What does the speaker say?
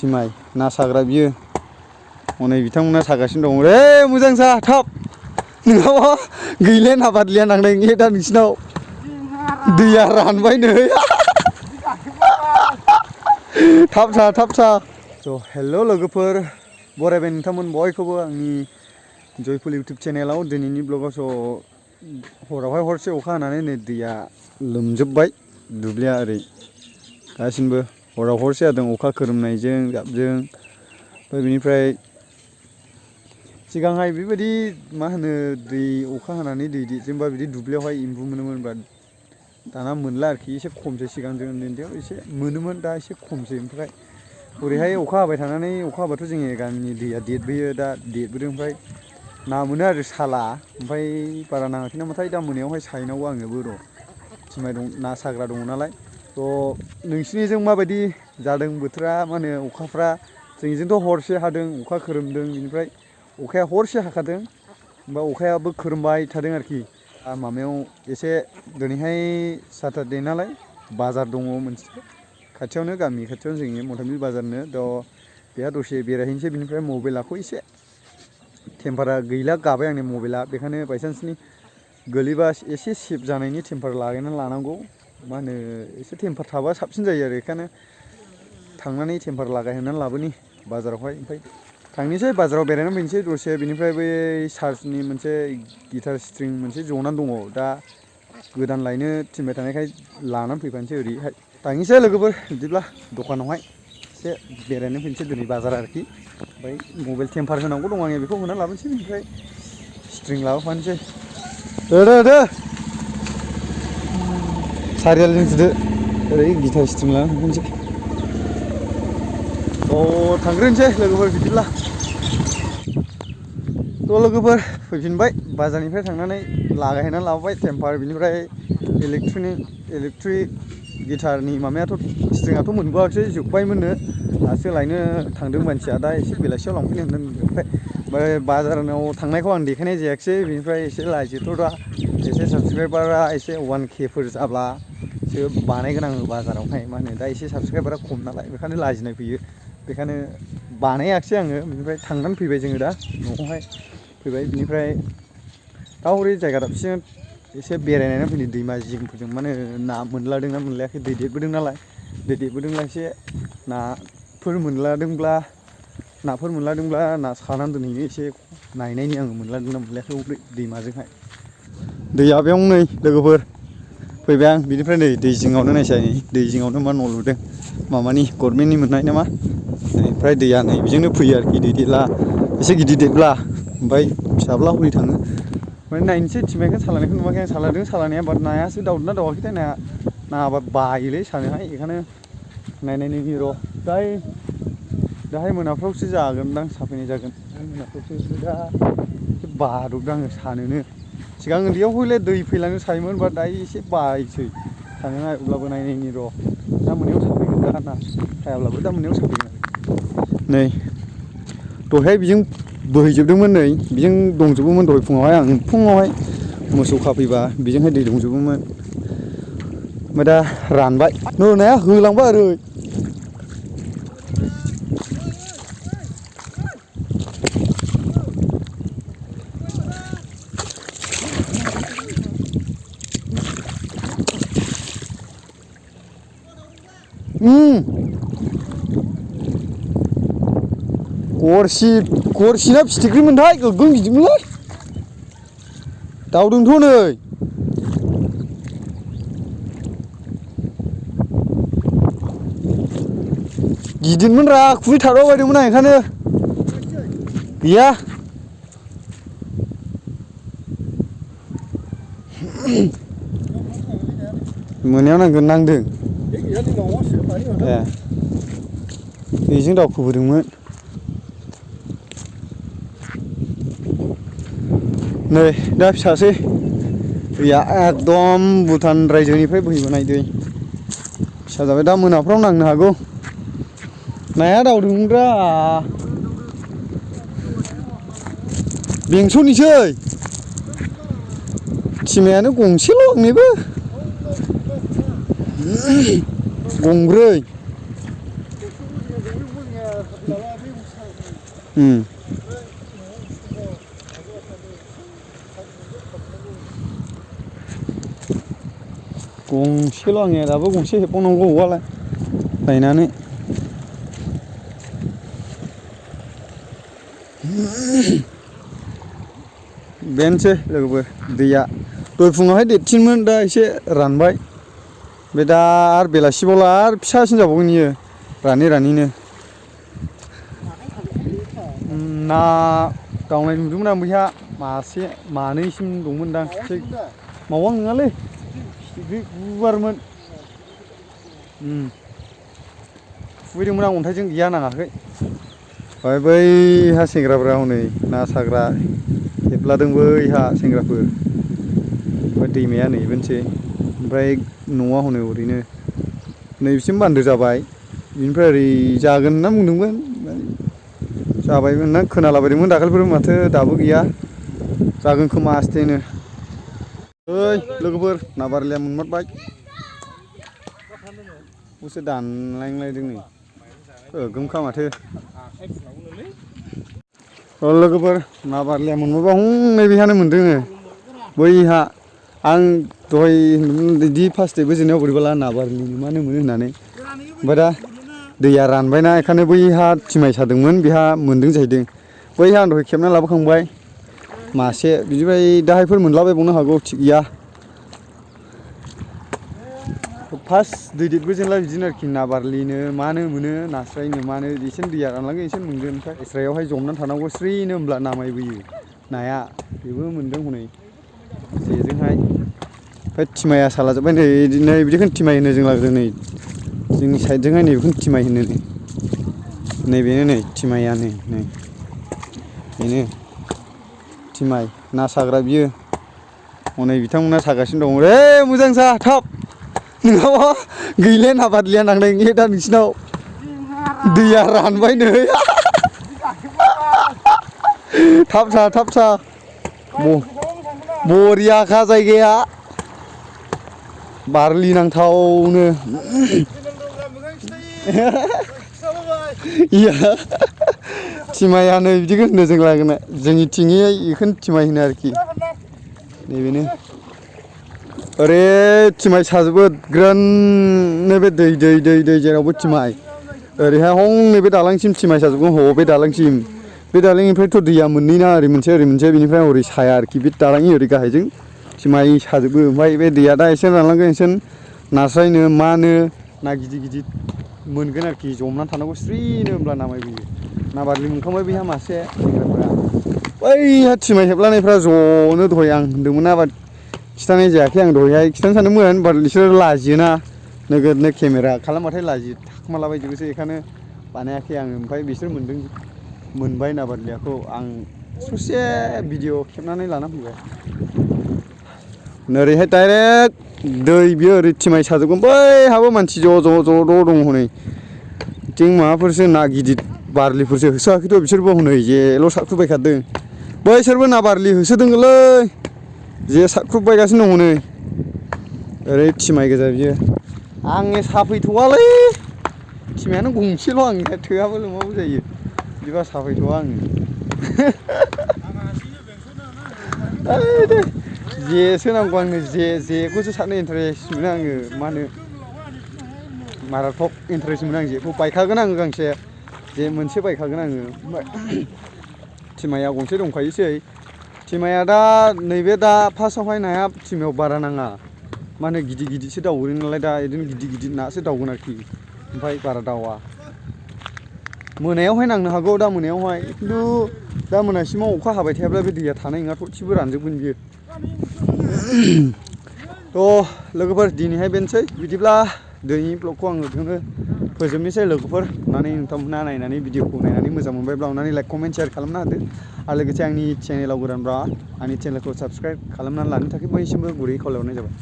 थिमाय ना साग्रा बियो हनै बिथांमोना सागासिनो दं रे मोजां सा थाब नङाबा गैलिया ना बादलिया नांनायनि दा नोंसिनाव दैया रानबाय नै थाब सा स' हेल' लोगोफोर बरायबाय नोंथांमोन बयखौबो आंनि जयफुल इउटुब चेनेलाव दिनैनि ब्लगाव स' हरावहाय हरसे अखा हानानै नै दैया लोमजोबबाय दुब्लिया ओरै गासिनबो हराव हरसे हादों अखा खोरोमनायजों जाबजों ओमफ्राय बेनिफ्राय सिगांहाय बेबायदि मा होनो दै अखा हानानै दै देरजेनबा बिदि दुब्लियावहाय एम्बु मोनोमोन बा दाना मोनला आरोखि एसे खमसै सिगां जों उन्दैयाव एसे मोनोमोन दा एसे खमसै ओमफ्राय ओरैहाय अखा हाबाय थानानै अखा हाबाथ' जोंनि गामिनि दैया देरबोयो दा देरबोदों ओमफ्राय ना मोनो आरो साला ओमफ्राय बारा नाङाखै नामाथाय दा मोनायावहाय साहैनांगौ आंनोबो र' थिमाय दं ना साग्रा दङ नालाय थ' नोंसिनिजों माबायदि जादों बोथोरा मा होनो अखाफ्रा जोंनिजोंथ' हरसे हादों अखा खोरोमदों बेनिफ्राय अखाया हरसे हाखादों ओमफ्राय अखायाबो खोरोमबाय थादों आरोखि माबायाव एसे दिनैहाय साटारडे नालाय बाजार दङ मोनसे खाथियावनो गामि खाथियावनो जोंनि मथामिल बाजारनो थ' बेहा दसे बेरायहैनोसै बिनिफ्राय मबाइलाखौ एसे टेम्पारा गैला गाबाय आंनि मबाइला बेखायनो बायसान्सनि गोलैबा एसे सेफ जानायनि टेम्पार लागायनानै लानांगौ मा होनो एसे टेम्पार थाबा साबसिन जायो आरो बेखायनो थांनानै टेम्पार लागायहैनानै लाबोनि बाजारावहाय ओमफ्राय थांनोसै बाजाराव बेरायनानै फैनोसै दसे बिनिफ्राय बै चार्चनि मोनसे गिटार स्ट्रिं मोनसे जनानै दङ दा गोदान लायनो थिनबाय थानायखाय लानानै फैफानोसै ओरैहाय थांनोसै लोगोफोर बिदिब्ला दखानावहाय एसे बेरायनो फैनोसै दिनै बाजार आरोखि ओमफ्राय मबाइल टेम्पार होनांगौ दं आंनिया बेखौ होनानै लाबोनोसै ओमफ्राय स्ट्रिं लाबोफानोसै दे सारियालजों सुदो ओरै गिटार स्ट्रिं लानानै थांफिनसै थांग्रोनोसै लोगोफोर बिदिब्ला थ' लोगोफोर फैफिनबाय बाजारनिफ्राय थांनानै लागायहैनानै लाबोबाय टेम्पार बिनिफ्राय इलेक्ट्रिक गिटारनि माबायाथ' स्ट्रिङाथ' मोनबोआखिसै जोब्बायमोननो दासो लायनो थांदों मानसिया दा एसे बेलासियाव लांफैनो होनदों ओमफ्राय बाजाराव थांनायखौ आं देखायनाय जायाखिसै बिनिफ्राय एसे लाजिथ' दा एसे साबसक्राइबारा एसे 1K फोर जाब्लासो बानायगोन आङो बाजारावहाय मा होनो दा एसे साबसक्राइबारा खम नालाय बेखायनो लाजिनाय फैयो बेखायनो बानायाखिसै आङो बिनिफ्राय थांनानै फैबाय जोङो दा न'आवहाय फैबाय बिनिफ्राय दा हरै जायगा दाबसेजों एसे बेरायनानै फैनो दैमा जिंफोरजों माने ना मोनलादोंना मोनलायाखै दै देरबोदों नालाय दै देरबोदोंब्ला एसे नाफोर मोनलादोंब्ला ना सानानै दोनहैनो एसे नायनायनि आङो मोनलादोंना मोनलायाखै दैमाजोंहाय दैया बेयावनो नै लोगोफोर फैबाय आं बिनिफ्राय नै दै जिङावनो नायसाय दै जिङावनो मा न' लुदों माबानि गभर्नमेन्टनि मोननाय नामा ओमफ्राय दैया नै बेजोंनो फैयो आरोखि दै देरब्ला एसे गिदिर देरब्ला ओमफ्राय फिसाब्ला हरै थाङो ओमफ्राय नायनोसै थिमायखौ सालायनायखौ नुवाखै आं सालायदों सालायनाया बाट नायासो दावदोंना दावाखैथाय नाया नाङाबा बायोलै सानोहाय बेखायनो नायनायनि र' दाहाय मोनाफ्रावसो जागोनदां साफैनाय जागोन मोनाफ्रावसो दा एसे बादबदों आङो सानोनो सिगां उन्दैयाव हयले दै फैलानो सायोमोन बाट दायो एसे बायसै सानोहाय अब्लाबो नायनायनि र' दा मोनायाव साफैगोन दा ना हायाब्लाबो दा मोनायाव साफैगोन नै दहाय बेजों बोहैजोबदोंमोन नै बेजों दंजोबोमोन दहाय फुङावहाय मोसौ खाफैबा बेजोंहाय दै दंजोबोमोन ओमफ्राय दा रानबाय नाया होलांबाय ओरै गरसि ना फिथिख्रिमोनथाय गोगोम गिदिरमोनलै दावदोंथ' नै गिदिरमोन रा खुबैथारबा बायदोंमोन आं बेखायनो गैया मोनायाव नांदों ए बेजों दावखोबोदोंमोन नै दा फिसासै दैया एकदम भुटान रायजोनिफ्राय बोहैबोनाय दै फिसा जाबाय दा मोनाफ्राव नांनो हागौ नाया दावदोंमोनब्रा बेंसननिसै थिमायानो गंसेल' आंनिबो गंब्रै गंसेल' आंनिया दाबो गंसे हेबबावनांगौ औवालाय गायनानै बेनोसै लोगोफोर दैया दहाय फुङावहाय देरसिनमोन दा एसे रानबाय बे दा आरो बेलासिबावला आरो फिसासिन जाबावगोन इयो रानै रानैनो ना गावनाय नुदोंमोन आं बैहा मासे मानैसिम दंमोनदां मावा नङालै फिथिख्रि गुवारमोन खुबैदोंमोन आं अन्थाइजों गैया नाङाखै ओमफ्राय बैहा सेंग्राफ्रा हनै ना साग्रा हेबलादों बैहा सेंग्राफोर ओमफ्राय दैमाया नैबेनोसै ओमफ्राय न'आ हनै ओरैनो नैबिसिम बान्दो जाबाय बिनिफ्राय ओरै जागोन होनना बुंदोंमोन जाबायमोन होनना खोनालाबायदोंमोन दाखालिफोर माथो दाबो गैया जागोन खोमा आस्थेनो ओइ लोगोफोर ना बारलिया मोनमारबाय बेखौसो दानलायलायदों नै गोगोमखा माथो लोगोफोर ना बारलिया मोनबोबा हनै बेहानो मोनदों बैहा आं दहाय बिदि फार्स्ट बोजेननायाव बोरैबाला ना बारलि मानो मोनो होननानै ओमफ्राय दा दैया रानबायना बेखायनो बैहा थिमाय सादोंमोन बेहा मोनदों जाहैदों बैहा आं दहाय खेबना लाबोखांबाय मासे बिनिफ्राय दाहायफोर मोनलाबायबावनो हागौ थिग गैया फार्स्ट दै देरबोजेनला बिदिनो आरोखि ना बारलिनो मानो मोनो नास्रायनो मानो एसेनो दैया रानलांगोन एसेनो मोनगोन ओमफ्राय एस्रायावहाय जमनानै थानांगौ स्रिनो होमब्ला नामायबोयो नाया बेबो मोनदों हनै जेजोंहाय ओमफ्राय थिमाया सालाजोब्बाय नै बिदिनो बिदिखौनो थिमाय होनो जों लागोन नै जोंनि साइडजोंहाय नैबेखौनो थिमाय होनो नैबेनो नै थिमाया नै बेनो थिमाय ना साग्रा बियो हनै बिथांमोना सागासिनो दं रे मोजां सा थाब नोंहाबा गैले ना बारलिया नांनाय दा नोंसिनाव दैया रानबाय नै थाब सा बरियाखा जायगाया बारलि नांथावनो थिमाया नै बिदिखौ होनो जों लागोन जोंनि थिङै बेखौनो थिमाय होनो आरोखि नैबेनो ओरै थिमाय साजोबो ग्रोननो बे दै जेरावबो थिमाय ओरैहाय हं नैबे दालांसिम थिमाय साजोबगोन बे दालांसिम बे दालांनिफ्रायथ' दैया मोननैना ओरै मोनसे बिनिफ्राय ओरै साया आरोखि बे दालांनि ओरै गाहायजों थिमाय साजोबो ओमफ्राय बे दैया दा एसे रानलांगोन एसे नास्रायनो मानो ना गिदिर मोनगोन आरोखि जमनानै थानांगौ स्रिनो होमब्ला नामायबोयो ना बारलि मोनखांबाय बैहा मासे सेंग्राफोरा बैहा थिमाय हेबलानायफ्रा ज'नो दहाय आं होनदोंमोन ना खिथानाय जायाखै आं दहायहाय खिथानो सानदोंमोन बार बिसोरो लाजियोना नोगोदनो केमेरा खालामबाथाय लाजियो थाखुमालाबायजोबोसो बेखायनो बानायाखै आङो ओमफ्राय बिसोर मोनबाय ना बारलियाखौ आं ससे भिडिअ खेबनानै लाना फैबाय ओरैहाय डाइरेक्ट दै बियो ओरै थिमाय साजोबगोन बैहाबो मानसि ज' दङ हनै बिथिं माबाफोरसो ना गिदिर बारलिफोरसो होसोआखैथ' बिसोरबो हनै जेल' सारख्रुबबायखादों बैसोरबो ना बारलि होसोदोंलै जे सारख्रुबबायगासिनो दं हनै ओरै थिमाय गोजा बियो आंनि साफैथ'वालै थिमायानो गंसेल' आंनिया थोआबो लोमाबो जायो बिदिबा साफैथ'वा आङो जेसो नांगौ आंनो जेखौसो सारनो इन्टारेस्ट मोनो आङो मा होनो माराथप इन्टारेस्ट मोनो आं जेखौ बायखागोन आङो गांसे जे मोनसे बायखागोन आङो ओमफ्राय थिमाया गंसे दंखायोसै थिमाया दा नैबे दा फार्स्टआवहाय नाया थिमायाव बारा नाङा मा होनो गिदिरसो दावगोन नालाय दा बिदिनो गिदिर नासो दावगोन आरोखि ओमफ्राय बारा दावा मोनायावहाय नांनो हागौ दा मोनायावहाय खिन्थु दा मोनासिमाव अखा हाबाय थायाब्ला बे दैया थानाय नङा थरथिबो रानजोबगोन बियो थ' लोगोफोर दिनैहाय बेनोसै बिदिब्ला दिनैनि ब्लगखौ आं बेयावनो फोजोबनोसै लोगोफोर अननानै नोंथांमोना नायनानै भिडिअखौ नायनानै मोजां मोनबायब्ला अननानै लाइक कमेन्ट शेयार खालामना होदो आरो लोगोसे आंनि चेनेलाव गोदानब्ला आंनि चेनेलखौ साबस्क्राइब खालामनानै लानो थाखाय बयनिसिमबो गुरैयै खावलायहरनाय जाबाय।